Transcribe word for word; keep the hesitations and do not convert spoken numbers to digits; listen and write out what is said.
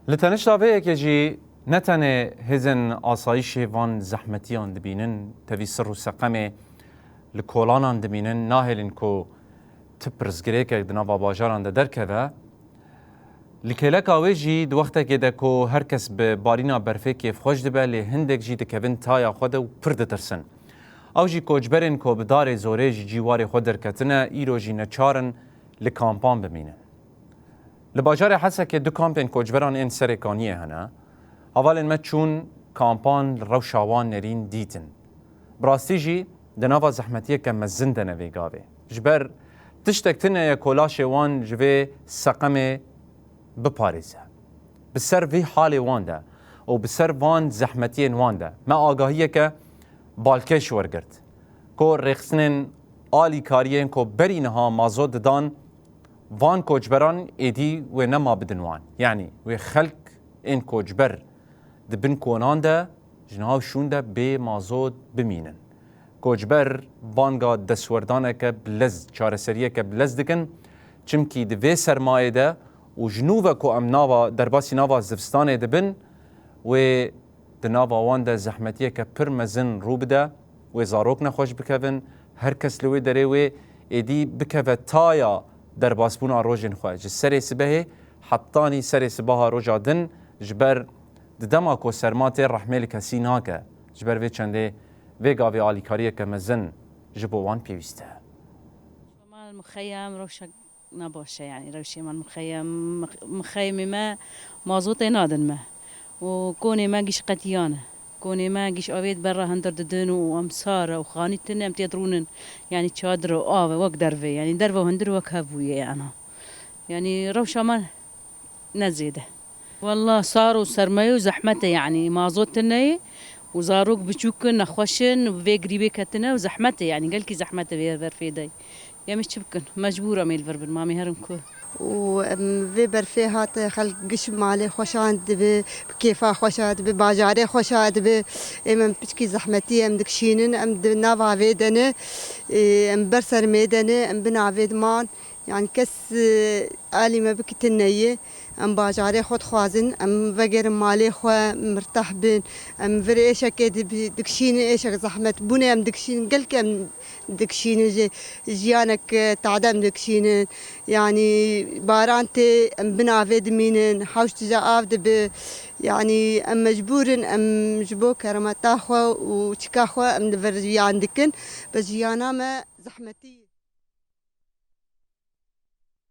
Li tenişta vê yekê jî ne tenê hêzên asayîşê van zehmetiyan dibînin, tevî sir û seqemê li kolanan dimînin, nahêlin ku ti pirsgirêkek di nava bajaran de derkeve. Li kêleka wê jî di wextekê de ku her kes bi barîna berfê kêfxweş dibe, lê hindek jî dikevin taya xwe de û pir ditirsin. Ew jî koçberên ku bi darê zorê ji cîwarê xwe derketine, îro jî neçar in li kampan bimînin. Li bajarê Hesekê du kampên koçberan ên Serê Kaniyê hene. Hevalên me çûn kampan, li rewşa wan nerîn dîtin. Bi rastî jî di nava zehmetiyeke mezin de ne vê gavê. Ji ber tiştek tune ye ku laşê wan ji vê seqemê biparêze. Bi ser vî halê wan de û bi ser van zehmetiyên wan de me agahiyeke balkêş wergirt ku rêxistinên alîkariyên ku berî niha mazot didan van koçberan êdî wê nema bidin wan. Yanî wê xelk ên koçber di bin konan de ji niha û şûn de bê mazot bimînin. Koçber banga destwerdaneke bi lez, çareseriyeke bi lez dikin. Çimkî di vê sermayê de û ji nû ve ku em nava, derbasî nava zivistanê dibin, wê di nava wan de zehmetiyeke pir mezin rû bide, wê zarok nexweş bikevin, her kes li wê derê wê êdî bikeve taya derbasbûna rojên xwe. Ji serê sibehê hetanî serê sibaha roja din, ji ber di dema ku serma tê rehmê li kesî nake. Ji ber vê çendê vê gavê alîkariyeke mezin ji bo wan pêwîst e. Mal muxeyem rewşek ne baş e, yani rewşê mal muxeyem, mix-, muxeyemê me mazotê nadin me. Û konê me giş qetiyane. Konê me giş avêt berra hundir didin û em sar e û xanî tune em tê dirûnin. Yani çadir û av e wek dervê. Yani derve hundir wek hev bûye yani. Yani rewşa me ne zêde. Walla sar û sermeyê û zehmet e, yanî mazot tune ye û zarok biçûk in, nexweş in, bi vê girîbê ketine û zehmet e, yanî gelkî zehmet e vê berfê de. Em ê çi bikin? Mecbûr em ê li vir bin, ma em ê herin ku? Û em vê berfê hate xelk giş malê xweşa dibe, bi kêfa xweşa dibe, bajarê xweşa dibe. Êm em piçkî zehmetî em dikişînin, em di nav avê de ne, ê, em ber sermê de ne, em bin avê diman. Yani kes, e, alî me bikitine ye. Em bajarê xwe dixwazin, em vegerin malê xwe, mirtah bin. Em vir êşekê dibi-, dikişînin, êşek zehmet bûne, em dikişînin, gelkî em dikişînin ji jiyanek, e, tade em dikişînin. Yani baran tê, em bin avê dimînin, hewş tije av dibi. Yani em mecbûr in, em ji bo keremeta xwe û çika xwe em li vir jiyan dikin. Bi jiyana me zehmetî.